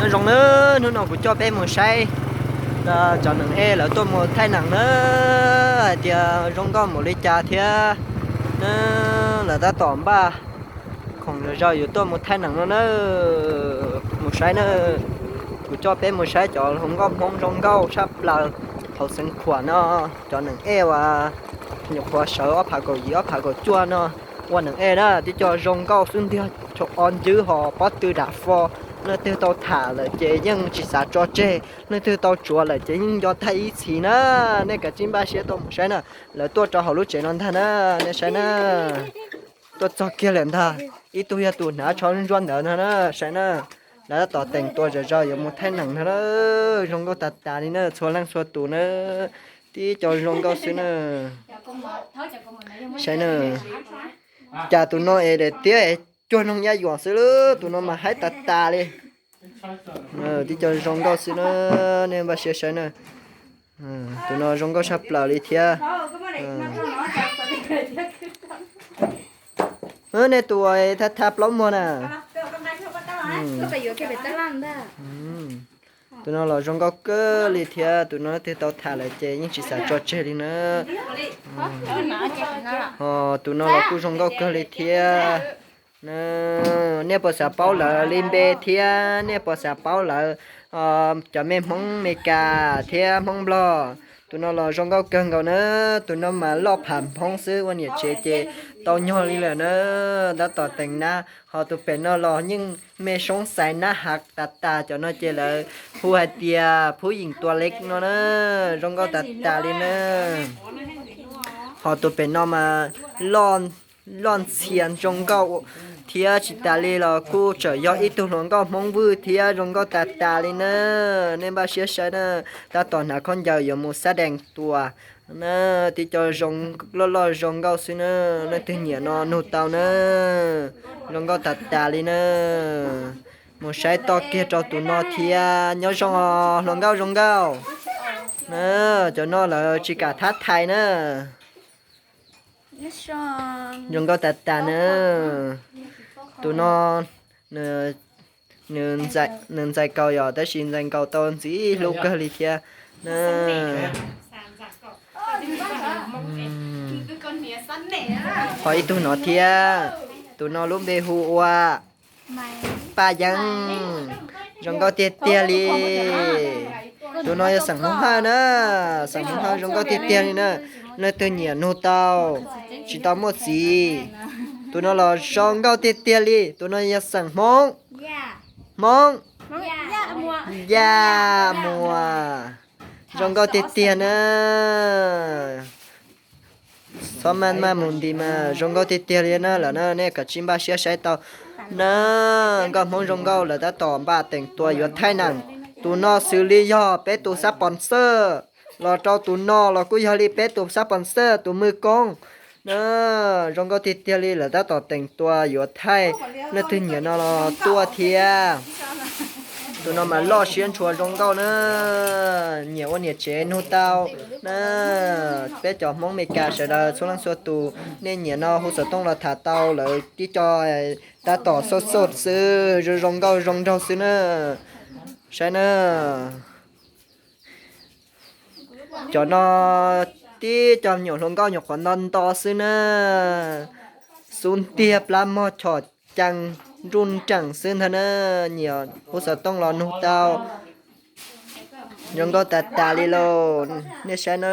Nyob zoo nawb, hnub no kuv coj peb mus saib cov neeg ej lawv tuaj mus thaij neeg na, hais tias zoo nkauj npaum li cas thiab na. Lawv tab tom npaj khoom zog zog yuav tuaj mus thaij neeg no na. Mus saib na, kuv coj peb mus saib cov hluas nkauj Hmoob zoo nkauj tshaj plaws hauv Xeev Khuam no. Cov neeg ej uas nyuam qhuav sawv ob phav kaum yim ob phav kaum cuaj no ua neeg ej na, tib co zoo nkauj xwb ntiag, tshuav ob ncwb ho pob tw dam fo. Leej twg tau tham lawm ces yeej tsis xav tso tseg, leej twg tau tsuav lawm ces yeej nco tag ib txhis na. Nej kav tsij npaj siab tuaj mus saib na, lawv tuaj rau hauv lub tsev no ntag na, nej saib na. Tuaj txog kiag lawm ntag, ib tug yog tus hnav tsho ntsuab ntawd no na, saib na. Lawv tab tom teem tua zog zog yuav mus thaij neeg no na, zoo nkauj tas tas li na, txhua leej txhua tus na, tib co zoo nkauj xwb na. Saib na, cas tus no es daim tiab es cuag noog yaj yuam xwb, tus no mas haib tas tas li. Tib co zoo nkauj xwb na, nej npaj siab saib na. Tus no zoo nkauj tshaj plaws li thiab. Nej tus thaj thaj plaub muag na. Tus no los zoo nkauj kawg li thiab, tus no twg tau tham lawm ces yeej tsis xav tso tseg li na. Ho tus no los kuj zoo nkauj kawg li thiab. Nej puas xav paub lawv li npe thiab nej puas xav paub lawv cov me Hmoob Mes Kas thiab Hmoob Nplog? Tus no los zoo nkauj kawg nkaus na, tus no mas loj pham Hmoob xwb, ua niam tsev ces tau nyog li lawm na, tab tom teem nab. Ho tus pem no los yeej me soob xaiv nab hav tas tas, cov no ces lawv hu hais tias phub yeem tua leb no na, zoo nkauj tas tas li na. Ho tus pem no mas loj ntxhias zoo nkauj thiab, tsis tas li los kuj tseem yog ib tug hluas nkauj Hmoob Vwj thiab, zoo nkauj tas tas li na. Nej npaj siab saib na, tab tom hnav khaub ncaws yuav mus xab dees tua na. Tib co zoo loj loj zoo nkauj xwb na, leej twg nyiam no nug tau na. Zoo nkauj tas tas li na. Mus saib toj kiag rau tus no thiab, nyob zoo os hluas nkauj zoo nkauj. Cov no lawv tsis kam thab thais na. Zoo nkauj tas tas na. Tus no nws ntxais kaus yom, tab sis ntxais kaus tau ntxim hlub kawg li thiab na. Ho ib tug no thiab, tus no lub npe hu ua Paj Yeeb, zoo nkauj tiag tiag li. Tus no yog xeem Hmoob Hawj na, xeem Hmoob Hawj zoo nkauj tiag tiag li na. Leej twg nyiam nug tau, tsis tau muaj txiv. Tus no los zoo nkauj tiag tiag li, tus no yog xeem Hmoob, Hmoob Yaj Muas, zoo nkauj tiag tiag na. Txhob maj maj mus nti mas zoo nkauj tiag tiag li na. Lawm na nej kav tsij npaj siab saib tau na. Nkauj Hmoob zoo nkauj lawv tab tom npaj teem tua yuav thaij neem. Tus no xws li yog peb tus xab pos xawj, los rau tus no los kuj yog li peb tus xab pos xawj, tus mwj koob na. Zoo nkauj tiag tiag li, lawv tab tom teem tua yuav thaij, leej twg nyiam no los tuaj thiab. Tus no mas loj siab ntshua zoo nkauj na. Nyiam ua niam tsev nug tau na. Peb cov Hmoob Mes Kas sawv daws txhua leej txhua tus, nej nyiam no hu xov tooj los tham tau, lawv tib co tab tom xauj xauj xwb, zoo zoo nkauj zoo nraug xwb na. Saib na. Cov no tib co nyuam hluas nkauj nyuam qhuav nto nto xwb na. Xub ntiag plab mog chom cees nruj nreem xwb ntag na. Nyiam hu xov tooj los nug tau. Zoo nkauj tas tas li lauj, nej saib na.